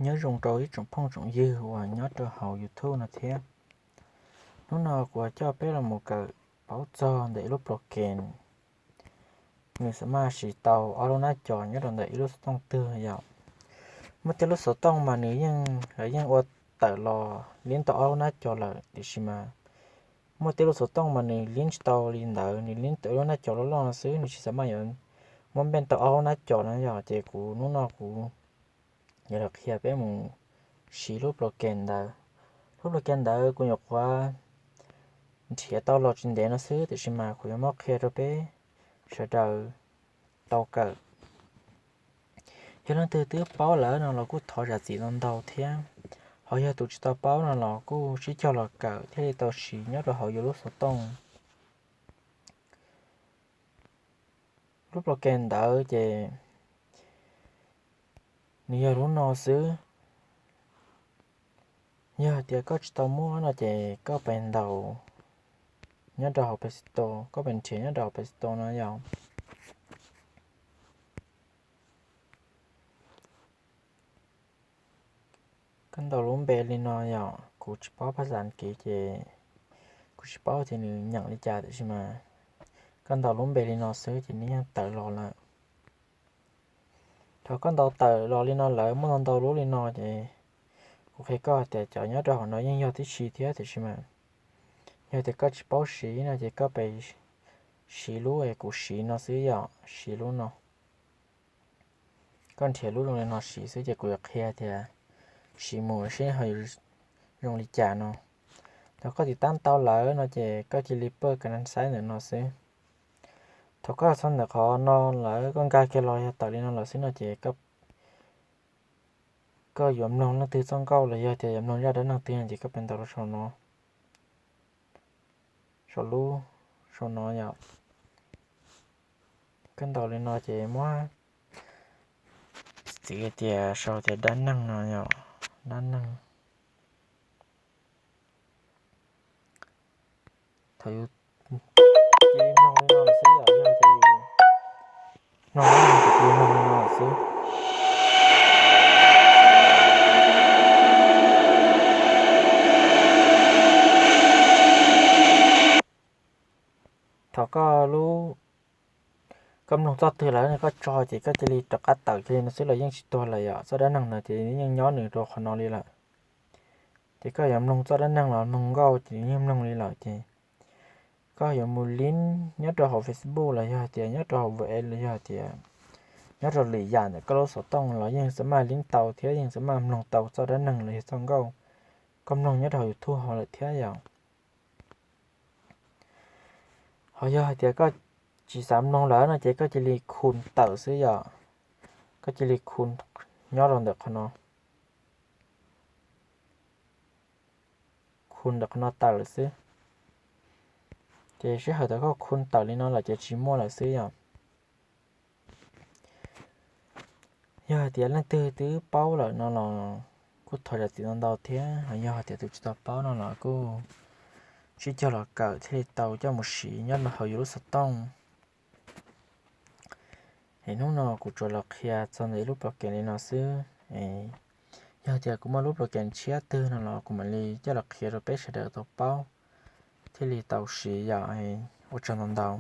Nyob zoo rau ib tsoom phooj tsoom ywg uas nyob rau hauv YouTube no thiab. Hnub no kuv coj peb los mus kawm paub txog ntawm ib lub program, nws xav maj siv tau ob lub nab co nyob rau ntawm ib lub xov tooj twg yom. Muaj tej lub xov tooj mas nws yeej, lawv yeej ua tawm los lib tau ob lub nab co lawm, tiam sis mas muaj tej lub xov tooj mas nws lib tsis tau li ntawd, nws lib tau ib lub nab co loj loj no xwb, nws tsis xav maj yuav muab npeej tau ob lub nab co no yom. Ces kuv hnub no kuv yuav los qhia peb mus siv lub program ntawd. Lub program ntawd kuv nyuam qhuav nrhiav tau los tsis ntev no xwb, tiam sis mas kuv yuav muab qhia rau peb sawv daws tau kawm. Yog leej twg twb paub lawm no los kuj thov zam txim ntau ntau thiab, ho yog tus tsis tau paub no los kuj sib cog los kawm thiaj li tau siv nyob rau hauv yus lub xov tooj. Lub program ntawd ces nws yog lub no xwb. Yog hais tias koj tsis tau muaj no ces koj pes ntaus nyob rau hauv Play Store, koj pes nrhiav nyob rau hauv Play Store no yom. Koj ntaus lub npe li no yom, kuv tsis paub phaj xas Askiv ces kuv tsis paub tias nws nyeem li cas, tiam sis mas koj ntaus lub npe li no xwb ces nws yeej tawm los lawm. Thaum koj ntaus tawm los li no lawm, muaj ntau ntau lub li no ces kuv qhia koj tias cov nyob rau hauv no yeej yog tib si thiab, tiam sis mas yog tias koj tsis paub siv no ces koj pes siv lub es kuv siv no xwb yom, siv lub no. Koj nrhiav lub zoo li no siv xwb ces kuv yuav qhia tias siv mus seb ho zoo li cas no. Thaum koj tiv tab tau lawm no ces koj cia li pawj kas nas xaib ntawm no xwb. Thaum koj txog ntawm qhov no lawm, koj nkag kiag los yog tawm li no lawm xwb no ces koj yuav mloog leej twg txoj nkauj los yog tias yuav mloog zaj dab neeg twg no ces koj pes ntaus rau saum no, saum lub, saum no yom. Koj ntaus li no ces muab txiv tias sau tias dab neeg no yom, dab neeg. Thaum yus cia li mloog li no lawm xwb yom, yog tias yus mloog dab neeg ces cia li mloog li no lawm xwb. Thaum koj lub, koj mloog txoj twg lawm no koj tso ces koj cia li rov qab tawm kiag li no xwb los yeej tsis tuag lawm yom. Txoj dab neeg ntawd ces yeej nyob nws rau qhov no li lawm. Ces koj yuav mloog txoj dab neeg los mloog nkauj ces yeej mloog li lawm ces koj yuav mus lib nyob rau hauv Facebook los yog tias nyob rau hauv WeChat los yog tias nyob rau lwm yam ntawm koj lub xov tooj los yeej xav maj lib tau thiab yeej xav maj mloog tau txoj dab neeg los yog txoj nkauj koj mloog nyob rau hauv YouTube ho lawm thiab yom. Ho yog hais tias koj tsis xav mloog lawm no ces koj cia li khu tawm xwb yom. Koj cia li khu nyob rau ntawm qhov no, khu ntawm qhov no tawm lawm xwb. Ces sij hawm thaum koj khu tawm li no lawm ces tsis muaj lawm xwb yom. Yog hais tias leej twg twb paub lawm no los kuj thov zam txim ntau ntau thiab, yog hais tias tus tsis tau paub no los kuj sib cog los kawm thiaj li tau coj mus siv nyob rau hauv yus lub xov tooj. Es hnub no kuv tsuas los qhia txog ntawm ib lub program li no xwb. Yog tias kuv muaj lub program tshiab twg no los kuv mam li coj los qhia rau peb sawv daws tau paub thiaj li tau siv yom. Ua tsaug ntau ntau.